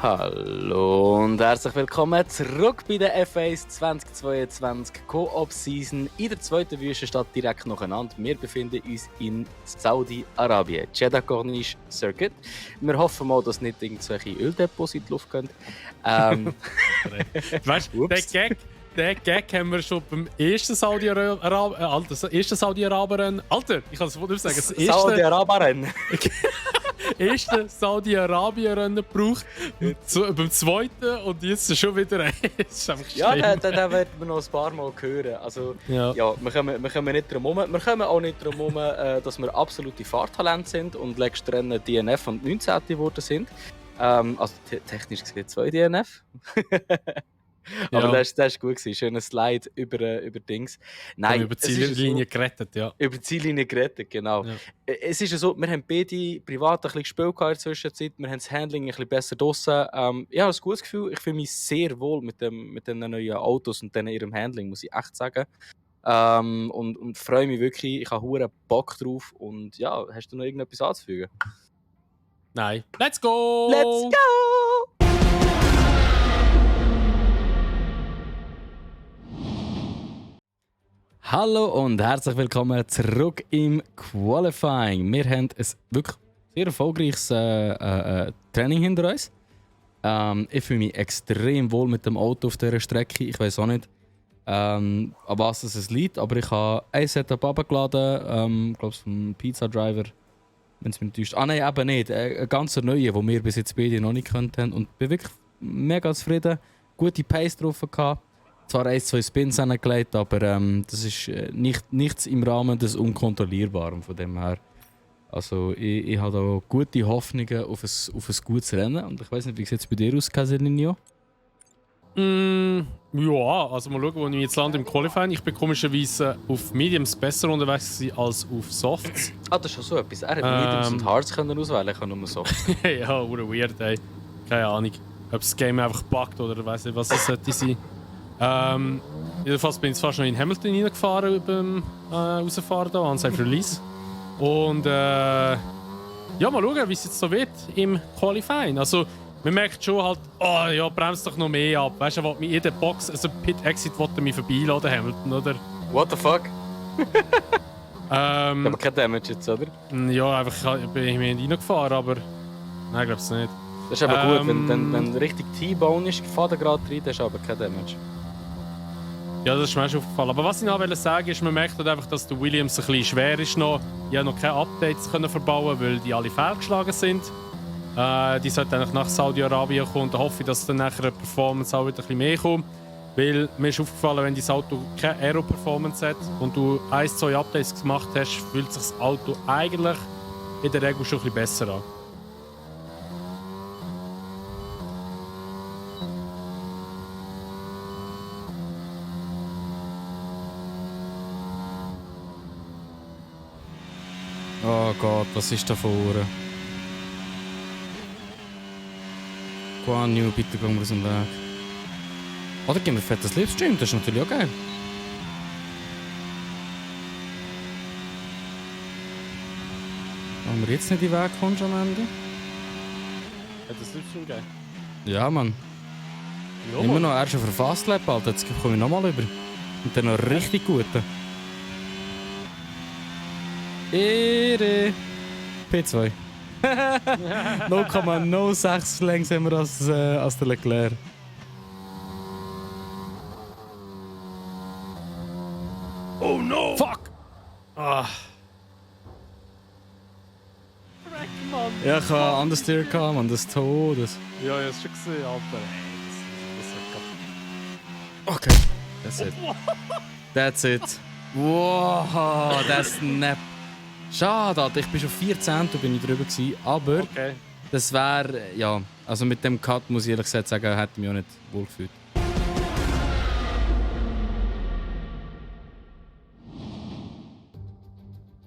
Hallo und herzlich willkommen zurück bei der F1 2022 Co-op Season in der zweiten Wüstenstadt direkt nacheinander. Wir befinden uns in Saudi-Arabien, Jeddah Corniche Circuit. Wir hoffen mal, dass nicht irgendwelche Öldepots in die Luft gehen. Weißt du, den Gag haben wir schon beim ersten Saudi-Araber-Rennen. Alter, ich kann es nicht sagen. Das erste Saudi-Araber-Rennen. erste Saudi-Arabien-Rennen gebraucht. Beim zweiten und jetzt schon wieder ein. Das ist einfach schlimm. Ja, den werden wir noch ein paar Mal hören. Also, ja, wir kommen nicht drum herum. Wir kommen auch nicht drum herum, dass wir absolute Fahrtalente sind und letztes Rennen DNF und 19. geworden sind. Also technisch gesehen 2 DNF. Aber das war gut gewesen. Schöner Slide über Dings. Nein, über die Ziellinie gerettet, ja. Über die Ziellinie gerettet, genau. Ja. Es ist ja so, wir haben beide privat ein bisschen gespielt in der Zwischenzeit. Wir haben das Handling ein bisschen besser draussen. Ich habe ein gutes Gefühl. Ich fühle mich sehr wohl mit den neuen Autos und ihrem Handling, muss ich echt sagen. Und freue mich wirklich. Ich habe verdammt Bock drauf. Und ja, hast du noch irgendetwas anzufügen? Nein. Let's go! Let's go! Hallo und herzlich willkommen zurück im Qualifying. Wir haben ein wirklich sehr erfolgreiches Training hinter uns. Ich fühle mich extrem wohl mit dem Auto auf dieser Strecke. Ich weiß auch nicht, an was es liegt, aber ich habe ein Setup abgeladen, ich glaube vom Pizza Driver, wenn es mich täuscht. Ah nein, eben nicht. Ein ganz neuer, den wir bis jetzt beide noch nicht können. Und bin wirklich mega zufrieden. Gute Pace drauf gehabt. Zwar 1-2 Spins angelegt, aber das ist nichts im Rahmen des Unkontrollierbaren von dem her. Also ich habe da gute Hoffnungen auf ein gutes Rennen. Und ich weiß nicht, wie sieht es bei dir aus, Caselinho? Ja, also mal schauen, wo ich jetzt lande im Qualifying. Ich bin komischerweise auf Mediums besser unterwegs als auf Softs. Ah, das ist schon so etwas. Er hat Mediums und Hards können auswählen, ich kann nur Softs. Ja, oder weird, ey. Keine Ahnung, ob das Game einfach buggt oder weiß nicht, was das sollte sein. Jedenfalls bin ich fast noch in Hamilton reingefahren beim Rausfahren da, an seinem Release. Und ja, mal schauen, wie es jetzt so wird im Qualifying. Also, man merkt schon halt, oh ja, bremst doch noch mehr ab. Weißt du, er will mich in der Box, also Pit-Exit wollte mich vorbeiladen, Hamilton, oder? What the fuck? Aber kein Damage jetzt, oder? Ja, einfach bin ich mir reingefahren, aber nein, ich glaube es nicht. Das ist aber gut, wenn richtig T-Bone ist, fährt er gerade rein, das ist aber kein Damage. Ja, das ist mir schon aufgefallen. Aber was ich noch sagen ist, man merkt halt einfach, dass der Williams ein bisschen schwer ist noch. Ich habe noch keine Updates können verbauen, weil die alle fehlgeschlagen sind. Die sollten eigentlich nach Saudi-Arabien kommen. Da hoffe ich, dass dann nachher die Performance auch wieder ein bisschen mehr kommt. Weil mir ist aufgefallen, wenn dein Auto keine Aero-Performance hat und du 1-2 Updates gemacht hast, fühlt sich das Auto eigentlich in der Regel schon ein bisschen besser an. Oh Gott, was ist da vorne? Guan Yu, bitte gehen wir aus dem Weg. Oder gehen wir fettes Livestream, das ist natürlich auch geil. Wenn wir jetzt nicht in den Weg kommen am Ende? Hat das Livestream gegeben? Ja, Mann. Ja, immer noch erst auf der Fastlap, Alter. Jetzt komme ich nochmal über. Und dann noch richtig guten. Ehre! P2. 0,06 längs haben wir als der Leclerc. Oh no! Fuck! Ah. Mann. Ja, ich habe Understeer gehabt, Mann, des Todes. Ja, ich hab's schon gesehen, Alter. Okay, that's it. That's it. Wow, das Snap. Schade, Alter, ich bin schon 14. bin ich drüber gewesen, aber okay. Das wäre, ja, also mit dem Cut muss ich ehrlich gesagt sagen, hätte ich mich auch nicht wohl gefühlt.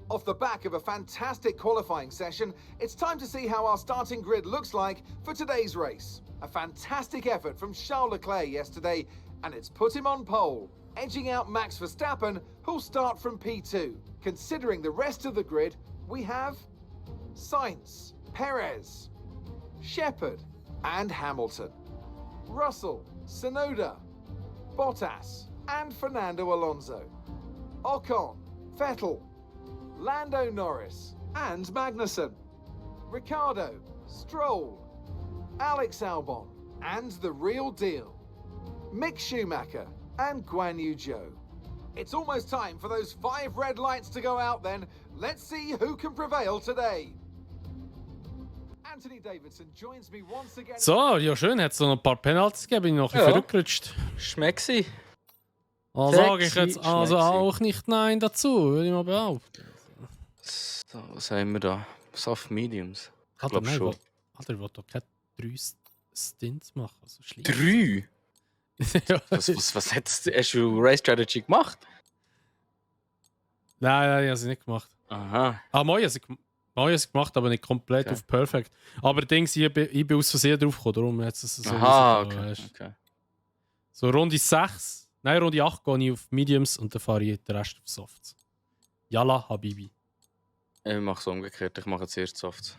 Off the back of a fantastic qualifying session, it's time to see how our starting grid looks like for today's race. A fantastic effort from Charles Leclerc yesterday, and it's put him on pole, edging out Max Verstappen, who'll start from P2. Considering the rest of the grid, we have Sainz, Perez, Shepard, and Hamilton. Russell, Tsunoda, Bottas, and Fernando Alonso. Ocon, Vettel, Lando Norris, and Magnussen. Ricciardo, Stroll, Alex Albon, and the real deal, Mick Schumacher and Guan Yu Zhou. It's almost time for those 5 red lights to go out then. Let's see who can prevail today. Anthony Davidson joins me once again. So, ja schön, hat es noch ein paar Penalties gegeben, bin ich noch ein bisschen verrückt. Schmecksi. Also sage ich jetzt also auch nicht Nein dazu, würde ich mal behaupten. So, was haben wir da? Soft Mediums. Ich Alter, glaube nein, schon. Alter, ich will doch keine 3 Stints machen. Also 3? Ja. Was hast du Race Strategy gemacht? Nein, ich habe sie nicht gemacht. Aha. Moi habe sie gemacht, aber nicht komplett Okay. auf Perfect. Aber Dings, ich bin aus Versehen drauf gekommen, darum hat es so Aha, rausgekommen, okay. weißt. Okay. So Runde 6, nein, Runde 8 gehe ich auf Mediums und dann fahre ich den Rest auf Softs. Yalla, Habibi. Ich mache es umgekehrt, ich mache zuerst Softs.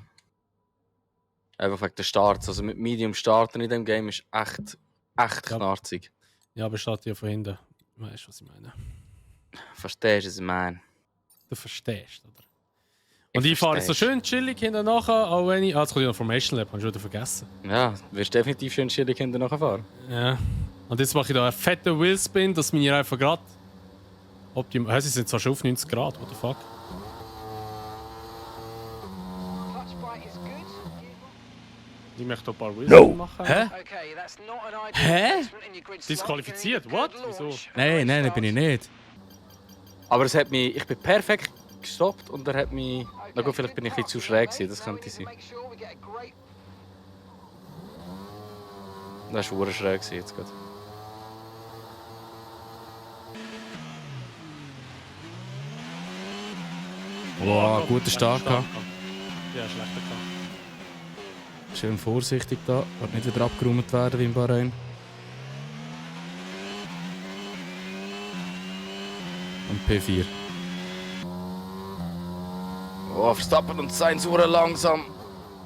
Einfach wegen der Starts. Also mit Medium starten in dem Game ist echt Ja. knarzig. Ja, aber steht ja von hinten. Weißt du, was ich meine? Verstehst du, was ich meine? Du verstehst, oder? Und ich fahre so schön chillig hinten nachher, auch wenn ich... Ah, jetzt kommt ja noch Formation Lab, habe ich schon wieder vergessen. Ja, du wirst definitiv schön chillig hinten nachfahren. Ja. Und jetzt mache ich da einen fetten Wheelspin, dass meine Reifen gerade... Optimal... Sie sind zwar schon auf 90 Grad, what the fuck? Ich möchte ein paar Wheelspin machen. Hä? Hä? Disqualifiziert? What? Wieso? Nein, bin ich nicht. Aber es hat mich... Ich bin perfekt gestoppt und er hat mich... Na gut, vielleicht bin ich ein bisschen zu schräg gewesen, das könnte sein. Das war verdammt schräg gewesen jetzt gerade. Wow, guter Start gehabt. Ja, schlechter gehabt. Schön vorsichtig da, wird nicht wieder abgeräumt werden wie in Bahrain. Und P4. Oh, Verstappen und Sainz uhren langsam.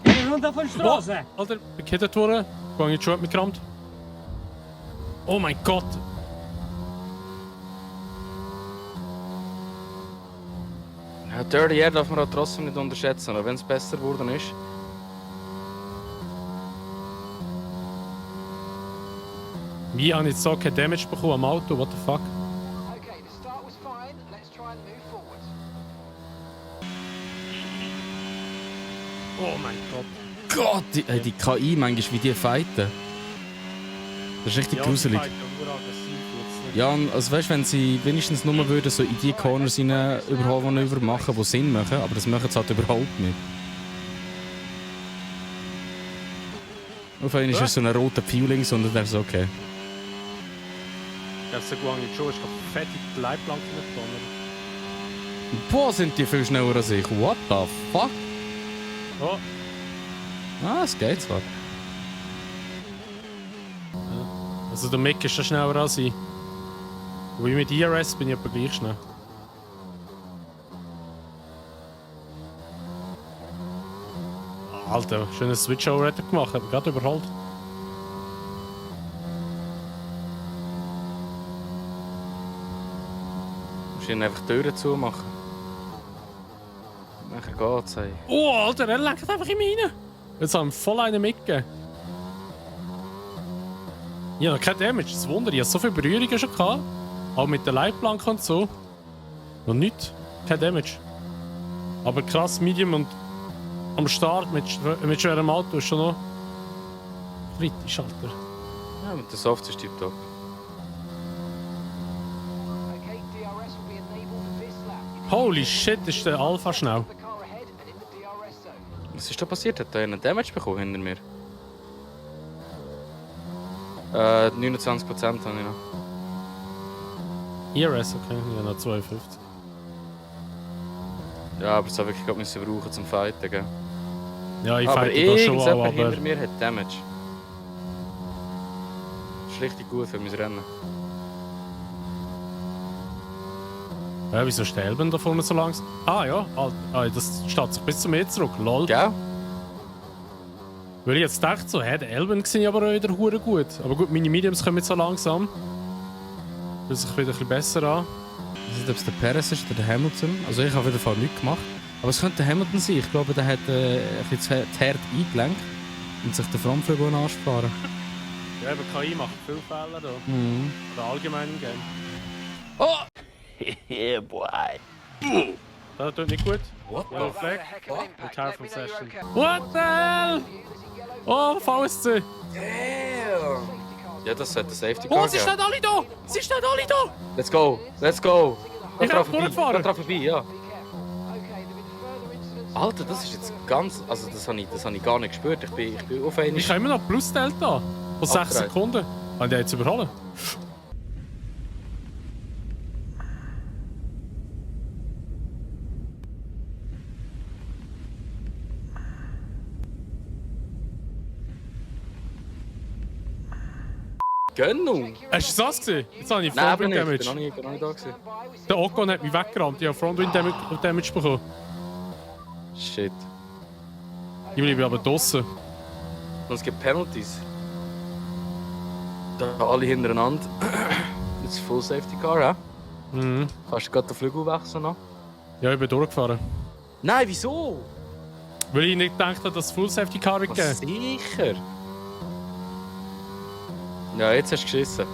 Oh, Alter, bin gehittet worden. Gehe ich jetzt schon mitgerammt. Oh mein Gott! Ja, Dirty Air darf man auch trotzdem nicht unterschätzen, auch wenn es besser geworden ist. Wie habe ich jetzt so kein Damage bekommen am Auto? What the fuck? Oh mein Gott. Gott, die KI manchmal wie die fighten. Das ist richtig gruselig. Ja, und also weißt, wenn sie wenigstens nur würden, so in die Corners rein Überholmanöver machen, die Sinn machen, aber das machen sie halt überhaupt nicht. Auf einmal ist es so ein roter Pfeil links und dann ist es okay. Ich habe so Guang Yu ist fett in die Leitplanke gekommen. Boah, sind die viel schneller als ich. What the fuck? Oh, Ah, es geht zwar. also der Mick ist schon schneller als ich. Und wie mit IRS bin ich etwa gleich schnell. Alter, schönes Switch-Over hat er gemacht, hat mich gerade überholt. Du musst ihnen einfach die Türen zumachen. Nachher geht's, ey. Oh, Alter, er lenkt einfach in mich rein. Jetzt haben wir voll einen mitgegeben. Ich habe noch kein Damage, das Wunder. Ich habe so viele Berührungen schon gehabt. Auch mit der Leitplanke und so. Noch nichts. Kein Damage. Aber krass, Medium und am Start mit schwerem Auto ist schon noch kritisch, Alter. Ja, mit der Soft ist tipptopp. Holy shit, ist der Alpha schnell. Was ist da passiert? Hat er einen Damage bekommen hinter mir? 29% habe ich noch. ERS, okay, ich habe noch 52. Ja, aber das habe ich wirklich gerade brauchen zum Fighten, gell? Ja, ich Aber fighte da schon, irgendjemand aber... hinter mir hat Damage. Das ist richtig gut für mein Rennen. Ja, wieso sterben da vorne so langsam? Ah ja, Alter, das steht sich bis zu mir zurück, lol. Gell? Weil ich jetzt dachte, so, der Albon sehe ich aber auch wieder hure gut. Aber gut, meine Mediums kommen jetzt so langsam. Fühlt sich wieder ein bisschen besser an. Ich weiß nicht, ob es der Perez ist oder der Hamilton. Also ich habe auf jeden Fall nichts gemacht. Aber es könnte der Hamilton sein. Ich glaube, der hat ein bisschen zu hart eingelenkt und sich den Frontflügel ansparen. Ja, aber KI macht viele Fehler da. Mhm. Oder allgemein im Game. Oh! Yeah, boy. Das tut nicht gut. What? Yellow flag. Heck of an impact. Retire Let from me know you're session. okay. What the hell? Oh, VSC. Damn! Ja, das sollte Safety Oh, Car sie geben. stehen alle da! Sie stehen alle da! Let's go! Let's go! Ich Geh hab vorbei, durchgefahren. geh dran vorbei, ja. Alter, das ist jetzt ganz... Also das habe ich gar nicht gespürt. Ich bin auf einmal... Ich habe immer noch Plus-Delta. Von 6 Abgedreht. Sekunden. Haben die jetzt überholen? Gönnung! Hast du das gesehen? Jetzt habe ich Nein, Frontwind aber nicht. Damage. Ich bin noch nie da gewesen. Der Ocon hat mich weggerammt. Ich habe Frontwind Damage bekommen. Shit. Ich bleibe aber draussen. Und es gibt Penalties. Da alle hintereinander. Jetzt Full Safety Car, ja? Mhm. Kannst du gerade den Flügel wechseln noch? Ja, ich bin durchgefahren. Nein, wieso? Weil ich nicht gedacht habe, dass es Full Safety Car wird geben. Sicher. Ja, jetzt hast du geschissen.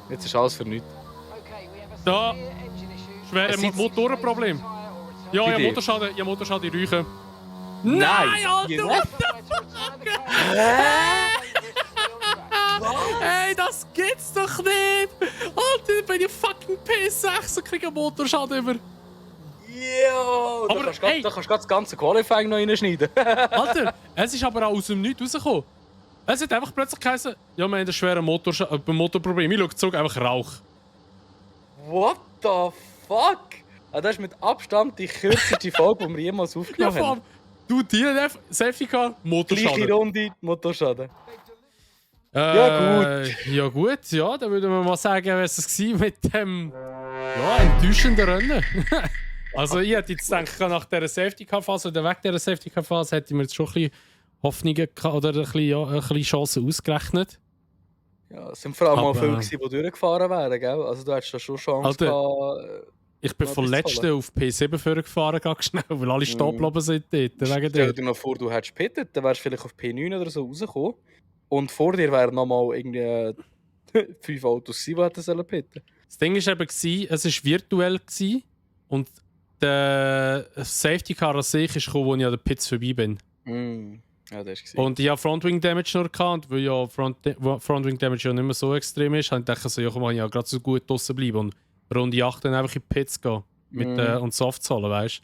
Jetzt ist alles für nichts. Da, schwere Es sitzt- Motorenproblem. Ja, ich Bei habe dir? Motorschaden, ich habe Motorschaden in Räuchen. Nein! Alter, Ja. what the fuck? Ey, das gibt's doch nicht! Alter, ich bin ja fucking P6 und kriege einen Motorschaden über. Yo! Aber, ey. Da kannst du das ganze Qualifying noch reinschneiden. Alter, es ist aber auch aus dem Nichts rausgekommen. Es hat einfach plötzlich geheißen, ja, wir haben ein schweres Motorproblem. Ich schaue zurück, einfach Rauch. What the fuck? Ah, das ist mit Abstand die kürzeste Folge, die wir jemals Ja, aufgenommen vor allem, haben. du DNF, Safety Car, Gleiche Motorschaden. Runde, Motorschaden. Ja gut, ja, dann würde man mal sagen, was es war mit dem enttäuschenden Rennen. Also ich hätte jetzt gedacht, nach dieser Safety-Car-Phase oder weg dieser Safety-Car-Phase hätte ich mir jetzt schon ein bisschen Hoffnungen gehabt oder ein bisschen Chancen ausgerechnet. Ja, es sind vor allem Aber- auch viele, gewesen, die durchgefahren wären, gell? Also du hättest da schon Chance Alter, gehabt. Ich bin Ja, von bis letzten auf P7 vorgefahren, ganz schnell, weil alle stehen geblieben sind dort. Wegen Stell der. dir noch vor, du hättest pittet, dann wärst du vielleicht auf P9 oder so rausgekommen. Und vor dir wären nochmal irgendwie 5 Autos gewesen, die hätten sollen pitten. Das Ding war eben, es war virtuell gewesen, und der Safety Car an sich ist gekommen, als ich an den Pits vorbei bin. Ja, das war es. Und ich hatte Frontwing Damage nur gehabt, und weil ja Frontwing Damage ja nicht mehr so extrem ist, habe ich gedacht, so, ja, komm, ich ja gerade so gut draussen bleiben und Runde 8 dann einfach in die Pits gehen mit, und Softs holen, weißt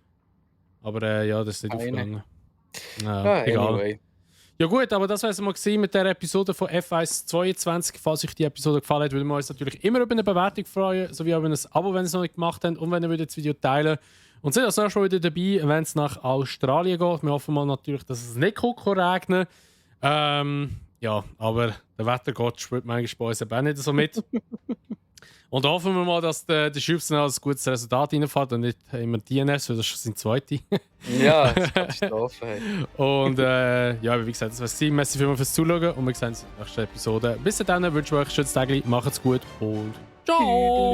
du? Aber ja, das ist nicht aufgegangen. Ja, egal. Anyway. Ja gut, aber das war es mal gewesen mit der Episode von F1 22. Falls euch die Episode gefallen hat, würden wir uns natürlich immer über eine Bewertung freuen, sowie auch über ein Abo, wenn ihr es noch nicht gemacht habt, und wenn ihr das Video teilen. Und sind das nächste Mal wieder dabei, wenn es nach Australien geht. Wir hoffen mal natürlich, dass es nicht regnet. Ja, aber der Wettergott spielt manchmal bei uns eben auch nicht so mit. Und da hoffen wir mal, dass der Schiffs ein gutes Resultat reinfährt und nicht immer DNS, weil das ist schon sein zweite. Ja, das ist Katastrophe. Hey. Und ja, wie gesagt, das war's. Merci vielmals fürs Zuschauen und wir sehen uns in der nächsten Episode. Bis dann wünsche ich euch ein schönes Tag, macht's gut und ciao!